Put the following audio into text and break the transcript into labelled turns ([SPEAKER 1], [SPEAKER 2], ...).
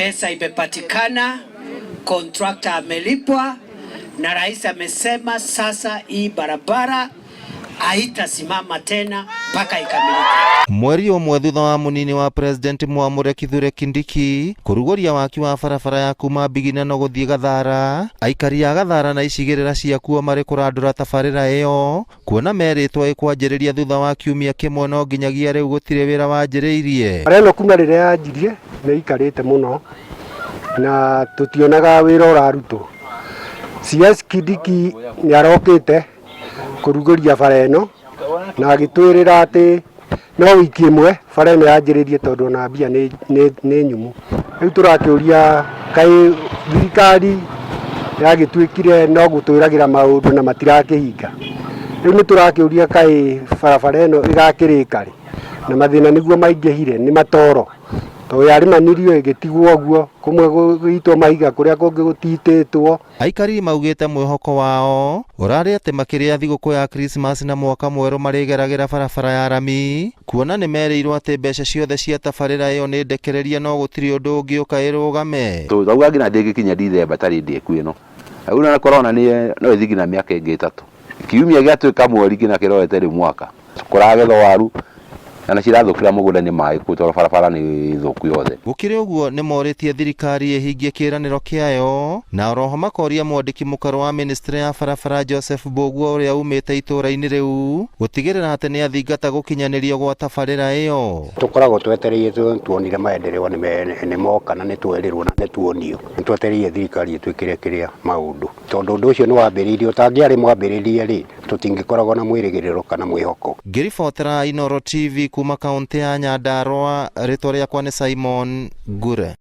[SPEAKER 1] Pesa imepatikana, contractor amelipwa na rais amesema sasa hii barabara haitasimama tena mpaka ikamilike.
[SPEAKER 2] Mweri ũmwe thutha wa mũnini wa president Mwamũre Kithure Kindiki kũrugũria waki wa barabara ya kuma Mbiginano gũthiĩ Gathara, aikari a Gathara na icigĩrĩra ciakuo marĩ kũrandũra tabarĩra ĩyo kuona merĩtwo ĩkwanjĩrĩria thutha wa kiumia kĩmwe no nginyagia rĩu gũtirĩ wĩra wanjĩrĩirie.
[SPEAKER 3] Bara ĩno kuma rĩrĩa yanjirie nĩ ĩikarĩte mũno na tũtionaga wĩra ũrarutwo. CS Kindiki nĩ arokĩte kũrugũria bara ĩno na agĩtwĩrĩra atĩ no wiki ĩmwe bara ĩno yanjĩrĩrie tondũ ona mbia nĩ nyumu. Rĩu tũrakĩũria kaĩ thirikari yagĩtuĩkire no gũtwĩragĩra maũndũ na matirakĩhinga. Rĩu nĩ tũrakĩũria kaĩ barabara ĩno ĩgakĩrĩka rĩ, na mathĩna nĩguo maingĩhire nĩ matoro tondũ yarĩmanirio ĩgĩtigwo ũguo, kũmwe gũgĩitwo mahiga kũrĩa kũngĩ gũtitĩtwo.
[SPEAKER 2] Aikari maugĩte mwĩhoko wao ũrarĩ atĩ makĩrĩa thigũkũ ya Krismasi na mwaka mwerũ marĩgeragĩra barabara ya rami kuona nĩ merĩirwo atĩ mbeca ciothe cia tabarĩra ĩyo nĩ ndekererie no gũtirĩ ũndũ ũngĩũka ĩrũgame.
[SPEAKER 4] Tauga nginya ndĩngĩkinya Dithemba tarĩ ndĩku ĩno. Rĩu na corona nĩ no ĩthiĩ nginya mĩaka ĩngĩ ĩtatũ. Kiumia gĩatuĩka mweri nginya kĩrorete rĩu mwaka. Kũragethwo waru na cirathũkĩra mũgũnda nĩ maĩ kũu tondũ barabara nĩ thũku yothe.
[SPEAKER 2] Gũkĩrĩ ũguo nĩ morĩtie thirikari ĩhingie kĩĩranĩro kĩayo na oroho makoria mwandĩki mũkarũ wa ministry ya barabara Joseph Mbũguo ũrĩa umĩte itũũra-inĩ rĩu gũtigĩrĩra atĩ nĩ athingata gũkinyanĩrio gwa tabarĩra ĩyo.
[SPEAKER 5] Tũkoragwo twetereire tuonire maendeleo nĩ moka na nĩ twerirwo na nĩ tuonio. Nĩ twetereire thirikari ĩtwĩkĩre kĩrĩa maũndũ tondũ ũndũ ũcio nĩ wambĩrĩirio ũtangĩarĩ mwambĩrĩrie rĩ tũtingĩkoragwo na mwĩrĩgĩrĩro kana mwĩhoko.
[SPEAKER 2] Ngĩribotera Inooro TV kuma kaunti ya Nyandarua, rĩtwa rĩakwa nĩ Simon Ngure.